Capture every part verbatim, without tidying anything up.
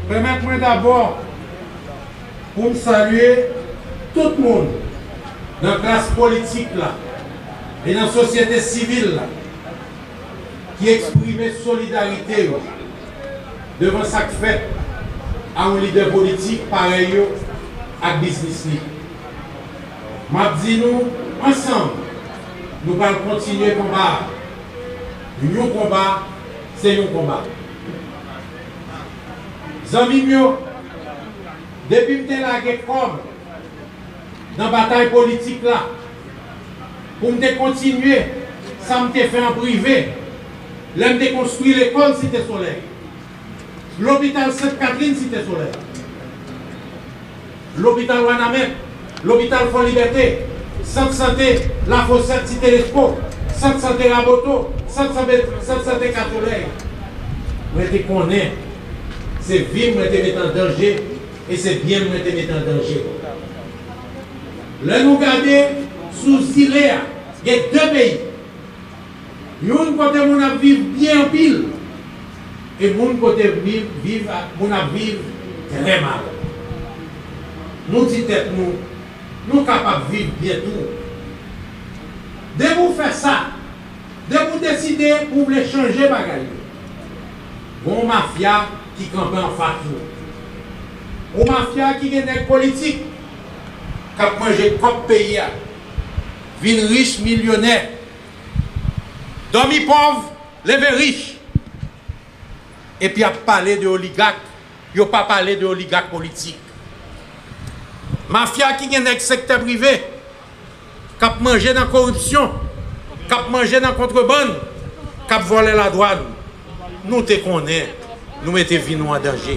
Pèmèt mwen dabò pou m salye tout moun nan klas politik la e nan sosyete sivil la ki eksprime solidarite yo devan sa k fèt a yon lidè politik parèy yo ak biznis li. M ap di nou, ansanm, nou pral kontinye konba a. Yon konba, se yon konba. Zanmi m yo, depi m te lage kò m nan batay politik la, pou m te kontinye sa m te fè an prive, lè m te konstwi lekòl Site Solèy, lopital Sent Katlin Site Solèy, lopital Wanament, lopital Fò Libète, sant sante Lafosèt Site Lesko, sant sante Raboto, sant sante, sant sante Kasolèy. Mwen te konnen se vi m mwen te mete an danje e se byen m mwen te mete an danje. Lè nou gade sou zile a, gen de peyi. Youn kote moun ap viv byen anpil, e moun kote viv, viv, moun ap viv trè mal. Nou di tèt nou, nou kapab viv byen tou. Depi w fè sa, depi w deside pou w vle chanje bagay yo, gon mafya ki kanpe anfas ou. Yon mafya ki gen nèg politik k ap manje kòb peyi a, vin rich, milyonè, dòmi pòv, leve rich. Epi ap pale de oligak, yo pa pale de oligak politik. Mafya ki gen nèg sektè prive, k ap manje nan koripsyon, k ap manje nan kontrebann, k ap vòlè ladwàn. Nou te konnen nou mete vi nou an danje.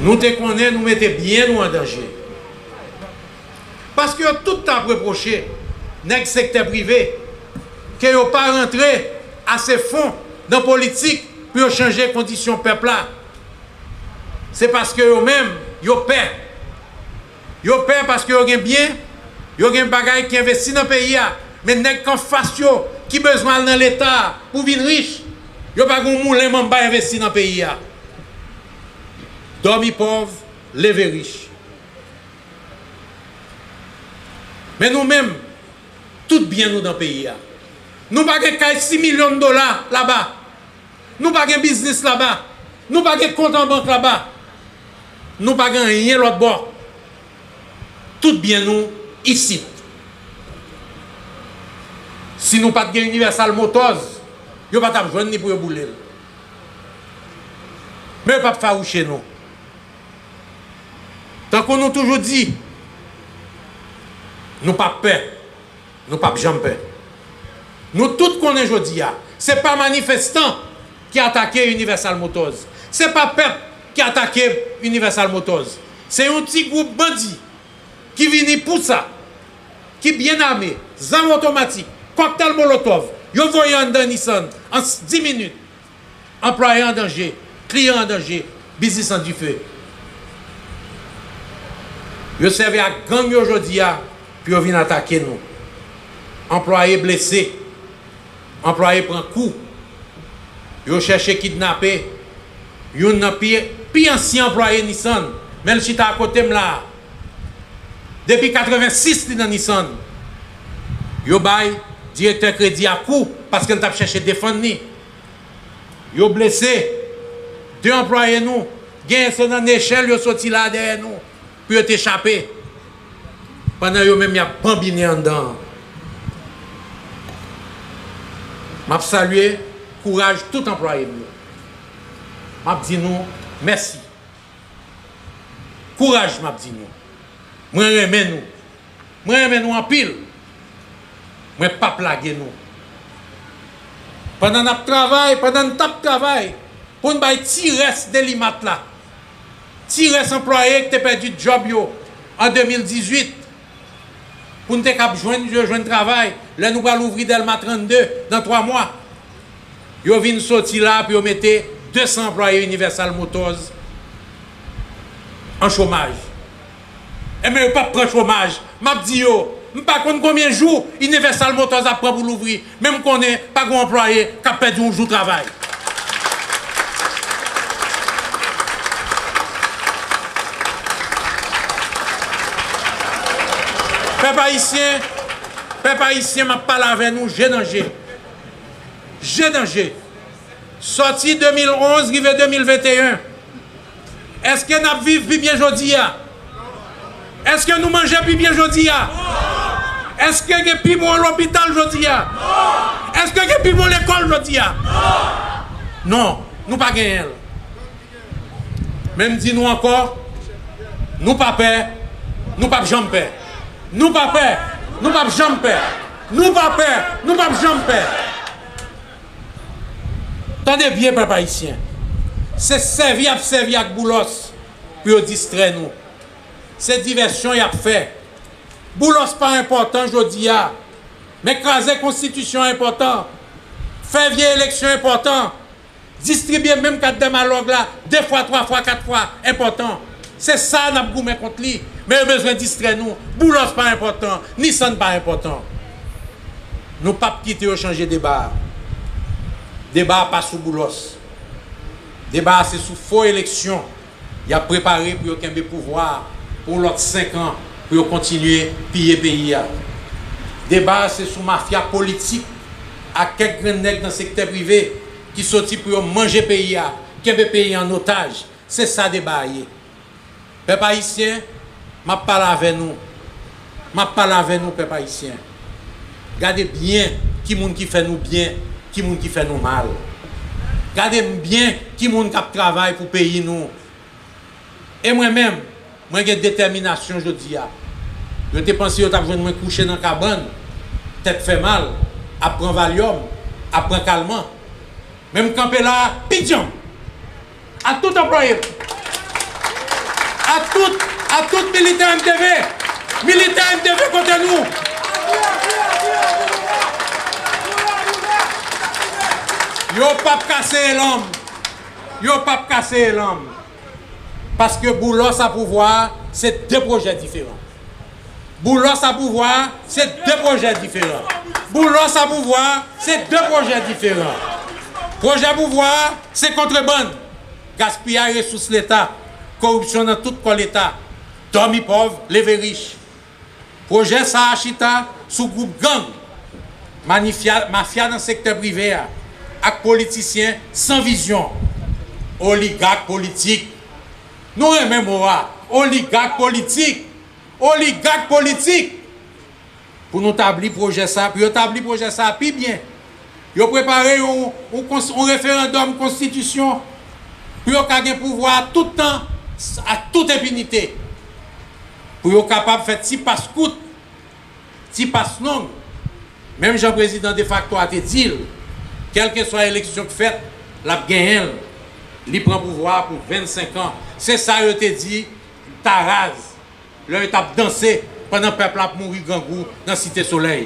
Nou te konnen nou mete byen nou an danje. Paske yo tout t ap repwoche nèg sektè prive ke yo pa rantre ase fon nan politik pou yo chanje kondisyon pèp la. Se paske yo menm, yo pè. Yo pè paske yo gen byen, yo gen bagay ki envesti nan peyi a. Men nèg k anfas yo, ki bezwen al nan Leta pou vin rich, yo pa gen yon moulen manba envesti nan peyi a. Dòmi pòv, leve rich. Men nou menm, tout byen nou nan peyi a. Nou pa gen kay sis milyon dola laba. Nou pa gen biznis laba. Nou pa gen kont an bank laba. Nou pa gen anyen lòt bò. Tout byen nou isit. Si nou pa t gen Universal Motors, yo pa t ap jwenn li pou yo boule l. Men yo p ap fawouche nou. Tankou nou toujou di, nou p ap pè, nou p ap janm pè. Nou tout konnen jodi a, se pa manifestan ki atake Universal Motors. Se pa pèp ki atake Universal Motors. Se yon ti gwoup bandi ki vini pou sa, ki byen ame, zam otomatik, kòktèl molotòv, yo voye anndan Nissan an s-, dis minit. Anplwaye an danje, kliyan an danje, biznis an dife. Yo sèvi ak gang yo jodi a pou yo vin atake nou. Anplwaye blese, anplwaye pran kou. Yo chèche kidnape youn nan pi, pi ansyen anplwaye Nissan, men l chita akote m la a. Depi katrevensis li nan Nissan. Yo bay direktè kredi a kou paske l t ap chèche defann li. Yo blese de anplwaye nou. Genyen se nan nechèl yo soti la dèyè nou pou yo te chape. Pandan yo menm y ap banbinen anndan an. M ap salye kouraj tout anplwaye m yo. M ap di nou mèsi. Kouraj, m ap di nou. Mwen renmen nou. Mwen renmen nou anpil. Mwen p ap lage nou. Pandan n ap travay, pandan n t ap travay pou n bay ti rès Delimat la, ti rès anplwaye ki te pèdi djòb yo an de mil dizuit, pou n te kab jwenn, yo jwenn travay lè nou pral ouvri Dèlma trannde nan twa mwa. Yo vin soti la pou yo mete de san anplwaye Universal Motors an chomaj. Enben, yo p ap pran chomaj. M ap di yo, m pa konn konbyen jou Universal Motors ap pran pou louvri, men m konnen pa gen yon anplwaye k ap pèdi yon jou travay. Pèp ayisyen, pèp ayisyen, m ap pale avè nou je nan je. Je nan je. Sòti de mil onz rive de mil venteyen, èske n ap viv pi byen jodi a? Èske nou manje pi byen jodi a? Èske gen pi bon lopital jodi a? Èske gen pi bon lekòl jodi a? Non, nou pa genyen l. Men m di nou ankò, nou pa pè, nou p ap janm pè. Nou pa pè, nou p ap janm pè. Nou pa pè, nou p ap janm pè. Tande byen, pèp ayisyen. Se sèvi y ap sèvi ak Boulos pou yo distrè nou. Se divèsyon y ap fè. Boulos pa enpòtan jodi a, men kraze konstitisyon an enpòtan. Fè vye eleksyon enpòtan. Distribye menm kat dèmalòg la de fwa, twa fwa, kat fwa enpòtan. Se sa n ap goumen kont li. Men yo bezwen distrè nou. Boulos pa enpòtan, Nissan pa enpòtan. Nou p ap kite yo chanje deba a. Deba a pa sou Boulos. Deba a se sou fo eleksyon y ap prepare pou yo kenbe pouvwa a pou yon lòt senk an, pou yo kontinye piye peyi a. Deba a se sou mafya politik ak kèk grenn nèg nan sektè prive ki soti pou yo manje peyi a, kenbe peyi an otaj. Se sa deba a ye. Pèp ayisyen, m ap pale avè nou. M ap pale avè nou, pèp ayisyen. Gade byen ki moun ki fè nou byen, ki moun ki fè nou mal. Gade byen ki moun k ap travay pou peyi nou. E mwen menm, mwen gen detèminasyon jodi a. Yo te panse yo t ap jwenn mwen kouche nan kabann, tèt fè mal, ap pran Valium, ap pran kalman. Men m kanpe la a pi djanm. A tout anplwaye m. A tout, a tout militè M T V. Militè M T V kote nou? Yo p ap kase elan m. Yo p ap kase elan m. Paske Boulos a pouvwa a, se de pwojè diferan. Boulos a pouvwa a, se de pwojè diferan. Boulos a pouvwa a, se de pwojè diferan. Pwojè pouvwa a, se kontrebann, gaspiyay resous Leta, koripsyon nan tout kò Leta, dòmi pòv, leve rich. Pwojè sa a chita sou gwoup gang, manifya, mafya nan sektè prive a, ak politisyen san vizyon, oligak politik. Nou renmen mo a, oligak politik. Oligak politik. Pou nou tabli pwojè sa, pou yo tabli pwojè sa pi byen. Yo prepare yon, yon kons-, yon referandòm konstitisyon pou yo ka gen pouvwa a tout tan, ak tout enpinite. Pou yo kapab fè ti pas kout, ti pas long. Menm jan prezidan defakto a te di l, kèlkeswa eleksyon k fèt, l ap genyen l. Li pran pouvwa a pou vennsenk an. Se sa yo te di Taraz lè yo t ap danse pandan pèp la ap mouri grangou nan Site Solèy.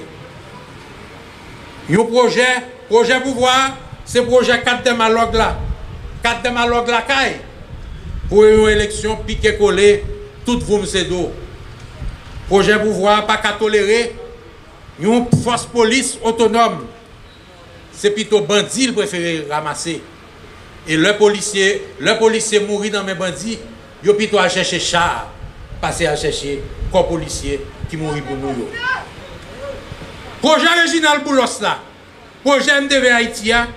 Yon pwojè, pwojè pouvwa a, se pwojè kat dèmalòg la. Kat dèmalòg lakay pou yon eleksyon pike kole, tout voum se do. Pwojè pouvwa a pa ka tolere yon fòs polis otonòm. Se pito bandi l prefere ranmase. E lè polisye, lè polisye mouri nan men bandi, yo pito al chèche cha a, pase al chèche kò polisye ki mouri pou nou yo. Pwojè Reginald Boulos la, pwojè M T V Ayiti a,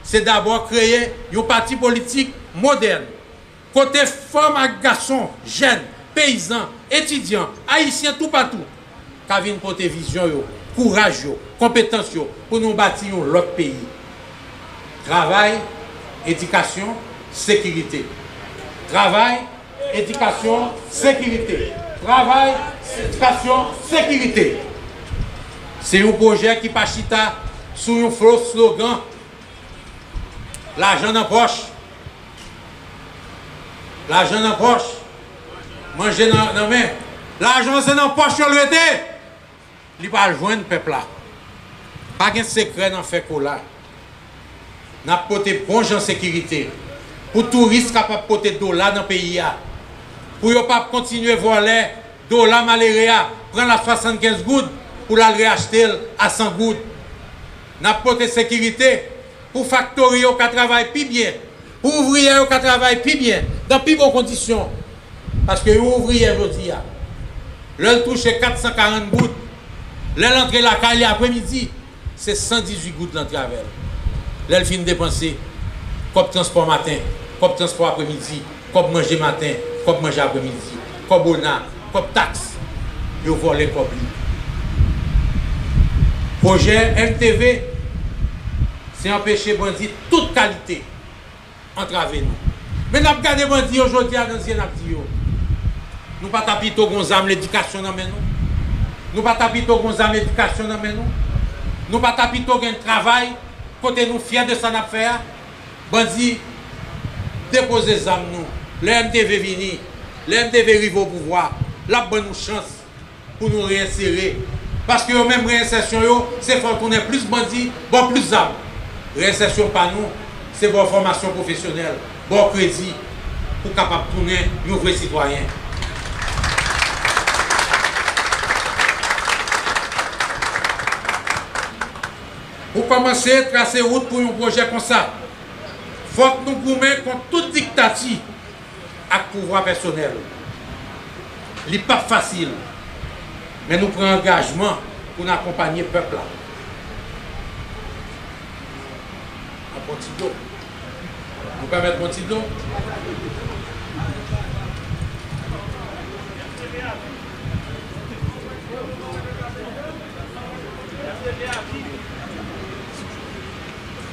se dabò kreye yon pati politik modèn, kote fanm ak gason, jèn, peyizan, etidyan, ayisyen toupatou, ka vin pote vizyon yo, kouraj yo, konpetans yo pou nou bati yon lòt peyi. Travay, edikasyon, sekirite. Travay, edikasyon, sekirite. Travay, edikasyon, sekirite. Se yon pwojè ki pa chita sou yon fo slogan. Lajan nan pòch. Lajan nan pòch. Manje nan, nan men. Lajan se nan pòch yo l rete. Li pral jwenn pèp la. Pa gen sekrè nan fè kola. N ap pote bon jan sekirite pou touris kapab pote dola nan peyi a. Pou yo p ap kontinye vòlè dola malere a, pran l a swasannkenz goud pou l al reyachte l a san goud. N ap pote sekirite pou faktori yo ka travay pi byen, pou ouvriyè yo ka travay pi byen, nan pi bon kondisyon. Paske yon ouvriyè jodi a, Lè l touche kat san karant goud, lè l antre lakay li apremidi, se san dizuit goud l antre avè l. Lè l fin depanse, kòb transpò maten, kòb transpò apremidi, kòb manje maten, kòb manje apremidi, kòb ona, kòb taks, yo vòlè kòb li. Pwojè M T V, se anpeche bandi tout kalite antrave nou. Men n ap gade bandi yo jodi a nan zye, n ap di yo, nou pa ta pito gon zam ledikasyon nan men nou? Nou pa ta pito gon zam edikasyon nan men nou? Nou pa ta pito gen travay kote nou fyè de sa n ap fè a? Bandi depoze zam nou. Lè M T V vini, lè M T V rive o pouvwa, l ap ban nou chans pou nou reyensere. Paske yo menm, reyensèsyon yo, se fè w tounen plis bandi, ba w plis zam. Reyensèsyon pa nou, se ba w fòmasyon pwofesyonèl, ba w kredi pou w kapab tounen yon vre sitwayen. Pou kòmanse trase wout pou yon pwojè konsa, fòk nou goumen kont tout diktati ak pouvwa pèsonèl. Li p ap fasil, men nou pran angajman pou n akonpanye pèp la. N ap pran ti dlo. Nou pèmèt pran ti dlo.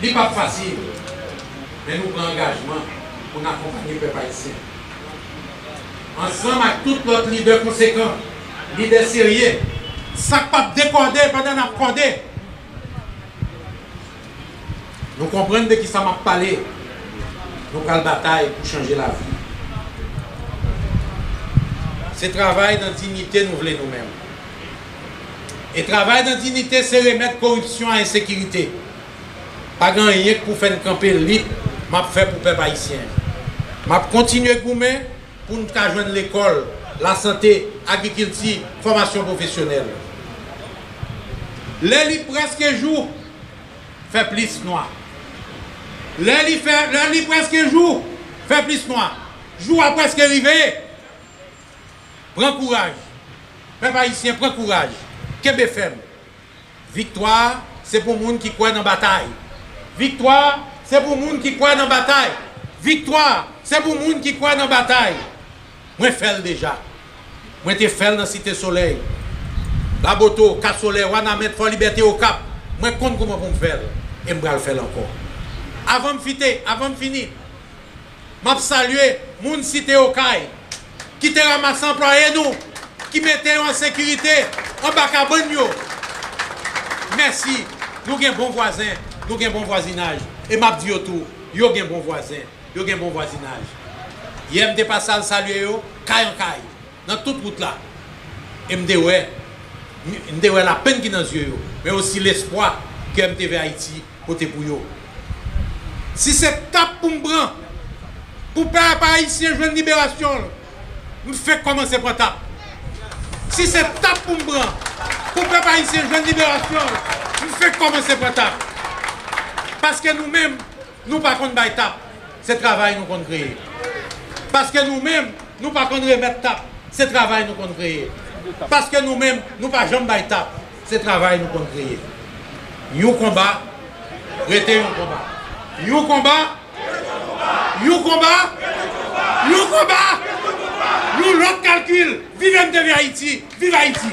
Li p ap fasil, men nou pran angajman pou n akonpanye pèp ayisyen. Ansanm ak tout lòt lidè konsekan, lidè serye, sa k p ap dekòde pandan n ap kòde. Nou konprann de kisa m ap pale. Nou pral batay pou chanje lavi. Se travay nan diyite nou vle nou menm. E travay nan diyite se remèd koripsyon a ensekirite. Pa gen anyen k pou fè n kanpe lit m ap fè pou pèp ayisyen. M ap kontinye goumen pou n ka jwenn lekòl, lasante, agrikilti, fòmasyon pwofesyonèl. Lè li prèske jou, fè plis nwa. Lè li fè, lè li prèske jou, fè plis nwa. Jou a prèske rive. Pran kouraj. Pèp ayisyen, pran kouraj. Kenbe fèm. Viktwa se pou moun ki kwè nan batay. Viktwa se pou moun ki kwè nan batay. Viktwa se pou moun ki kwè nan batay. Mwen fè l deja. Mwen te fè l nan Site Solèy, Laboto, Kasolè, Wanament, Fò Libète, Okap. Mwen konn kouman pou m fè l. E m pral fè l ankò. Avan m fite, avan m fini, m ap salye moun Site Okay ki te ranmase anplwaye nou, ki mete yo an sekirite anba kabann yo. Mèsi. Nou gen bon vwazen, nou gen bon vwazinaj. E m ap di yo tou, yo gen bon vwazen, yo gen bon vwazinaj. Yè m te pase al salye yo, kay an kay, nan tout wout la. E m te wè, m te wè lapenn ki nan zye yo, men osi lespwa ke M T V Ayiti pote pou yo. Si se tap pou m pran pou pèp ayisyen jwenn liberasyon l, m fenk kòmanse pran tap. Si se tap pou m pran pou pèp ayisyen jwenn liberasyon l, m fenk kòmanse pran tap. Paske nou menm, nou pa konn bay tap, se travay nou konn kreye. Paske nou menm, nou pa konn remèt tap, se travay nou konn kreye. Paske nou menm, nou pa janm bay tap, se travay nou konn kreye. Yon konba rete yon konba. Yon konba, yon konba, yon konba, yon lòt kalkil. Viv M T V Ayiti, viv Ayiti!